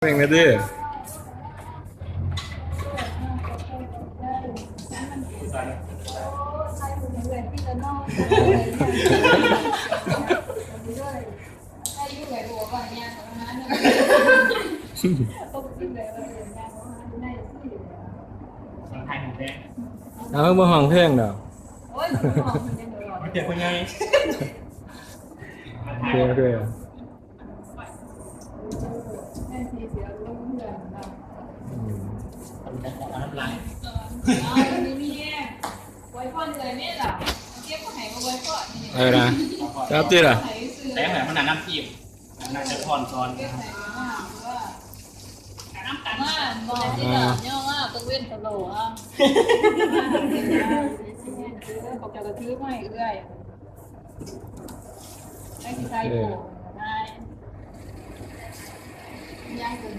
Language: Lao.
ເພງແດ່ຕິ. ເອົາ ບໍ່ຮ້ອງເພງດອກ. ໂອ້ຍ ບໍ່ຮ້ອງເພງດອກ. ໂອເຄ ໂອເຄ. ເອີນະ ຈັບຕິລະ. ແຕ່ງແລ້ວມັນໜ້ານ້ຳອີບ ໜ້າຈະພອນຊ້ອນ. ນຳກັນ ອ່າ ຍ້ອນວ່າຕົກເວັນຕະໂຫຼ ອ່າ ພວກເຈົ້າກໍຖືໄມ້ເອື້ອຍ. ໄດ້ຊິໃສ່ ເອີ ໂບ ໄດ້ ຍັງເປັນ